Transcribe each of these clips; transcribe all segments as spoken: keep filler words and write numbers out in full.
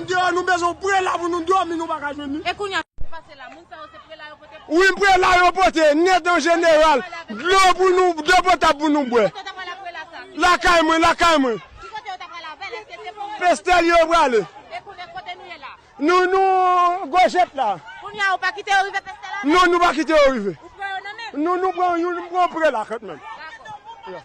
Deyò, nou bezwen yon prela pou nou dòmi, nou pa ka jwenn li. E kounye a, sa k pase la? Moun sa yo se prela yo pote pou... Wi, prela yo pote, nèt an jeneral. Dlo pou nou, dlo potab pou nou bwè. Kote w ta pral ak prela sa? Lakay mwen, lakay mwen. Ki kote yo ta pral avè l? Èske se pou... Pestèl yo prale. E kounye a, kote nou ye la? Nou, nou, Gojèt la. Kounye a, ou pa kite yo rive Pestèl avè l? Non, nou pa kite yo rive. Ou pran yo nan men? Nou, nou pran, nou pran prela kantmenm. Dakò.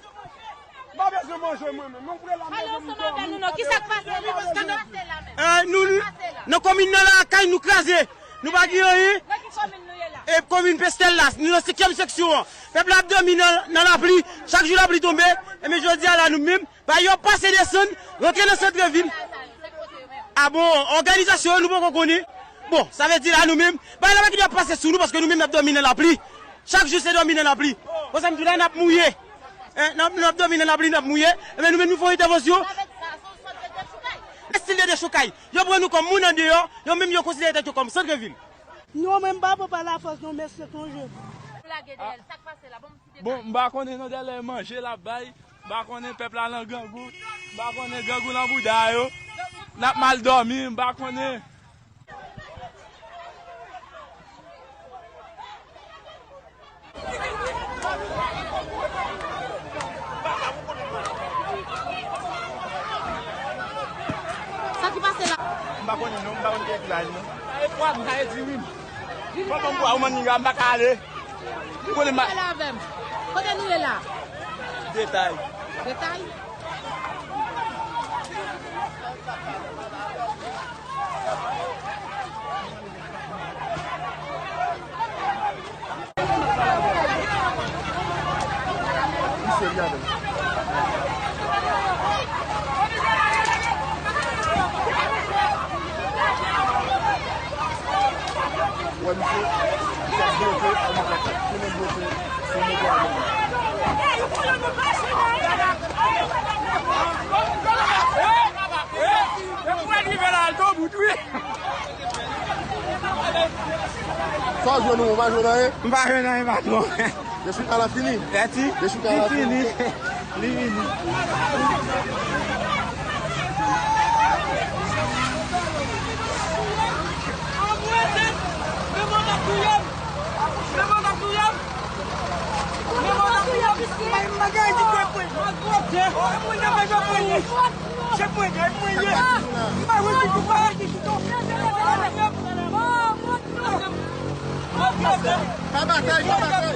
M pa bezwen manje mwen menm. Yon prela m bezwen m dòmi. Pale ansanm avè nou non. Kisa k pase la? Kisa k pase la menm? Eh, nou, kisa k pase la? Nan komin nan la, kay nou kraze. Nou pa gen anyen. Nan ki komin nou ye la? E komin Pestèl la, nou nan senkyèm seksyon an. Pèp la ap dòmi nan, nan lapli. Chak jou lapli tonbe. Ebyen jodi a la nou menm, bay yo pase desann, rantre nan santrevil. A bon, òganizasyon yo nou poko konnen. Bon, sa vle di la nou menm, bay la pa kite ap pase sou nou paske nou menm n ap dòmi nan lapli. Chak jou se dòmi nan lapli. Bon, sa m di w la, n ap mouye. Hein, n ap, n ap dòmi nan lapli, n ap mouye. Ebyen, nou menm, nou fè yon entèvansyon. Estil de dechoukay. Yo pran nou kòm moun andeyò, yo menm, yo konsidere tèt yo kòm santrevil. Non, mwen, m pa pran pa lafòs, non, mesye, sonje. Ou lage dèyè l, sa k pase la? Bon, m pa konnen non, dèyè manje l ap bay. M pa konnen pèp la nan grangou. M pa konnen grangou nan bouda yo. N ap mal dòmi, m pa konnen. Sa ki pase la? M pa konnen non, m pa konn ki laj non. Sa e pwa m, sa e diri m. Kòman m pwa ou manniga, m pa ka ale. Ou konnen ma- Kote nou ye la? Detay. Detay? Wè misye, misye ap bloke, ap bloke, chemen bloke, se moto a bloke. Sa w jwenn ou, ou pa jwenn anyen? M pa jwenn anyen, patwon. Dechouka la fini? Dechouka la fini. Li fini. Pa batay, pa batay.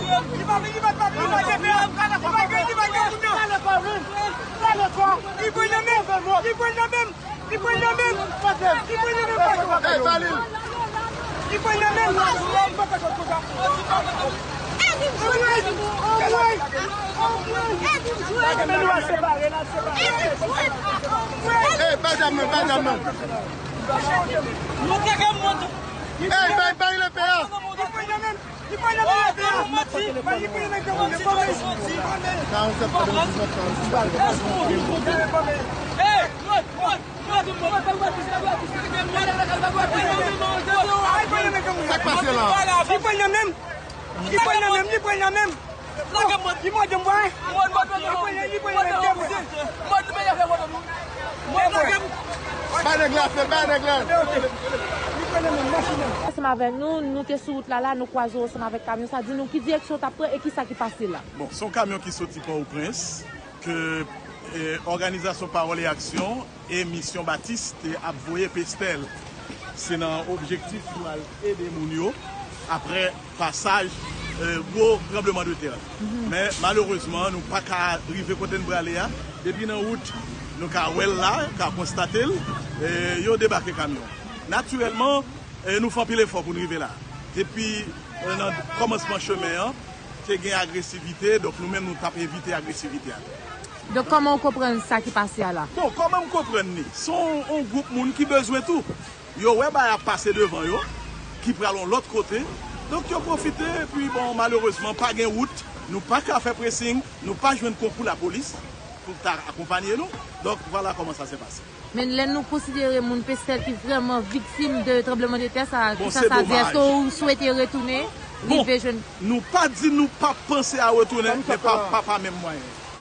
Li pran nan men m! Li pran nan men m! Li pran nan men m! Li pran nan men m! Li pran nan men m! Li pran nan men m! Ey, bay zam nan, bay zam nan. Ey, bay, bay lepe a. Sa k pase la? Li pran nan men m! Li pran nan men m! Li pran nan men m! Li mande m, wè. Li pran nan, li pran nan men m! Bay nèg la fè, bay nèg la. Li pran nan men m, machin nan. Ansanm avèk nou, nou te sou wout la la, nou kwaze ansanm avèk kamyon sa, di nou ki direksyon w t ap pran e kisa ki pase la. Bon, se yon kamyon ki soti Pòtoprens, ke, eh, òganizasyon Pawòl e Aksyon e Misyon Batis te ap voye Pestèl. Se nan objektif pou al ede moun yo apre pasaj, eh, gwo tranblemanntè. Men, malerezman, nou pa ka rive kote n prale a. Depi nan wout, nou ka wè l la, ka konstate l, eh, yo debake kamyon. Natirèlman, eh, nou fè anpil efò pou n rive la. Depi, eh, nan kòmansman chemen an, te gen agresivite, donk nou menm nou t ap evite agresivite a. Donk, kòman w konprann sa ki pase a la? Bon, kòman m konprann li? Se yon, yon gwoup moun ki bezwen tou. Yo wè bagay ap pase devan yo, ki pral yon lòt kote. Donk, yo pwofite, epi, bon, malerezman, pa gen wout. Nou pa ka fè pressing, nou pa jwenn konkou lapolis pou ta akonpanye nou. Donk, vwala kòman sa se pase. Men lè nou konsidere moun Pestèl ki vrèman viktim de tranblemanntè sa, kisa sa di? Èske w swete retounen, rive jwenn? Bon, nou pa di nou pa panse a retounen, men pa, pa, pa menm mwayen.